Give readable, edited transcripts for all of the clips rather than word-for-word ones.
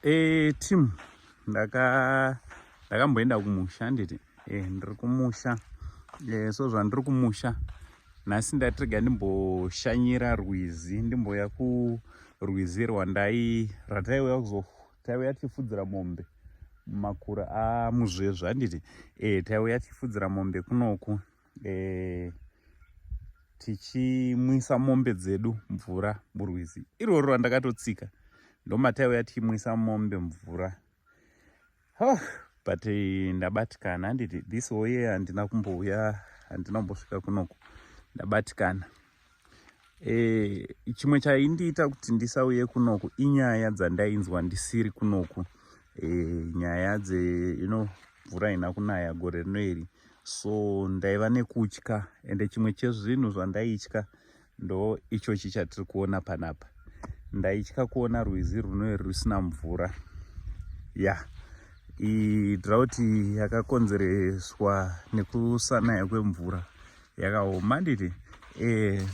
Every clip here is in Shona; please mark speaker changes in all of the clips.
Speaker 1: Team, ndakamboenda kumusha, handiti? Ndiri kumusha. So zvandiri kumusha nhasi, ndatirega ndimboshanyira rwizi, ndimboya kurwizi rwandai rataiuya kuzo taiuya tichifudzira mombe mumakura amuzvezve, handiti? Taiuya tichifudzira mombe kunoku, tichimwisa mombe dzedu mvura murwizi iroro rwandakatotsika. Ndomataiuya tichimwisa mombe mvura. Oh, but ndabatikana, handiti? This whole year handina kumbouya, handina kumbosvika kunoku, ndabatikana. Chimwe chaindiita kuti ndisauye kunoku inyaya dzandainzwa ndisiri kunoku, nyaya dze mvura haina kunaya gore rino iri, so ndaiva nekutya. Ende chimwe chezvinhu zvandaitya ndo ichochi chatiri kuona panapa. Ndaitya kuona rwizi runoi rusina mvura. Ya, idrought yakakonzereswa nekusanaya kwemvura yakaoma, handiti?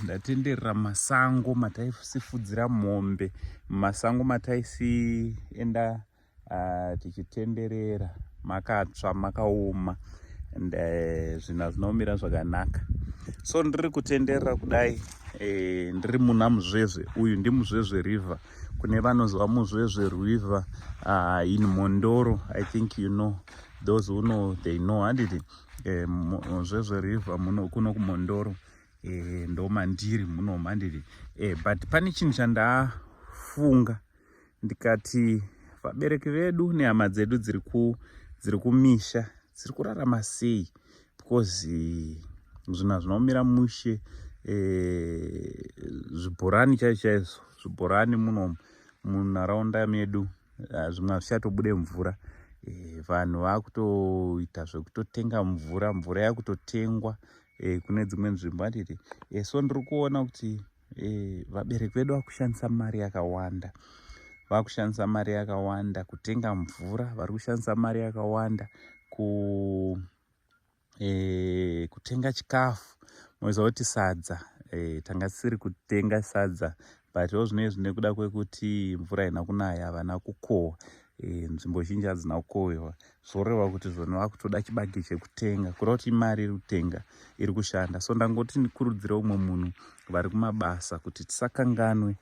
Speaker 1: Ndatenderera masango mataisifudzira mombe, mumasango mataisienda tichitenderera, makatsva, makaoma and zvinhu hazvina kumira zvakanaka. So ndiri kutenderera kudai, ndiri muna Muzvezve. Uyu ndiMuzvezve River. Kune vanozwa Muzvezve River in Mondoro, I think you know, those who know, they know, handiti? Muzvezve River muno kuno kuMondoro, ndo mandiri munomu, handiti? But pane chinhu chandafunga ndikati vabereki vedu nehama dzedu dziri kumisha dziri kurarama sei? Because zvinhu hazvina kumira mushe. Zvibhorani chaizvo chaizvo, zvibhorani muno munharaunda medu zvimwe hazvichatobude mvura. Vanhu vakutoita zvekutotenga mvura, mvura yakutotengwa kune dzimwe nzvimbo, handiti? So ndiri kuona kuti vabereki vedu vakushandisa mari yakawanda, vakushandisa mari yakawanda kutenga mvura, vari kushandisa mari yakawanda kutenga chikafu. Moziva kuti sadza, tanga tisiri kutenga sadza, but zvinezvi nekuda kwekuti mvura haina kunaya, havana kukohwa, nzvimbo zhinji hadzina kukohwewa, zvoreva kuti zvona vakutoda chibage chekutenga, kureva kuti imari iri kutenga iri kushanda. So ndangoti ndikurudzire umwe munhu vari kumabasa kuti tisakanganwe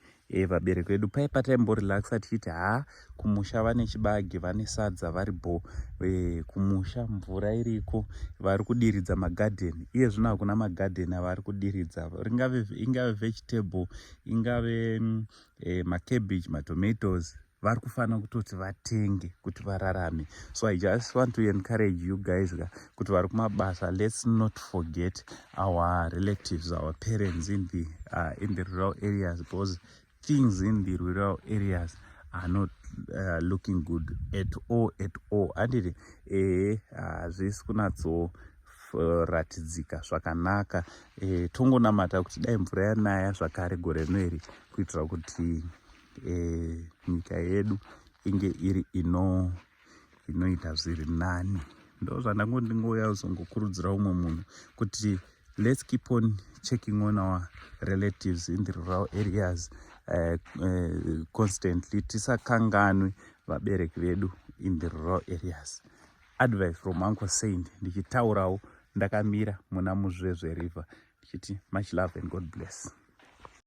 Speaker 1: vabereki vedu. Pai pataimborelaxa tichiti ha, kumusha vane chibage, vane sadza, vari bo, kumusha mvura iriko, vari kudiridza magadheni. Iye zvino hakuna magadheni avari kudiridza, ingave vegetable, ingave macabbage, matomatoes, vari kufanira kutoti vatenge kuti vararame. So I just want to encourage you guys kuti vari kumabasa, let's not forget our relatives, our parents in the rural areas, because things in the rural areas are not looking good at all, at all, handiti? Ehe, hazvisi kunatsoratidzika zvakanaka. Tongonamata kuti dai mvura yanaya zvakare gore rino iri, kuitira kuti nyika yedu inge iri inoita zviri nani. Ndo zvandangoti ndingouya kuzongokurudzira umwe munhu kuti let's keep on checking on our relatives in the rural areas constantly. Tisakanganwe vabereki vedu in the rural areas. Advice from Uncle Saint, ndichitaurawo ndakamira muna Muzvezve River, ndichiti much love and God bless.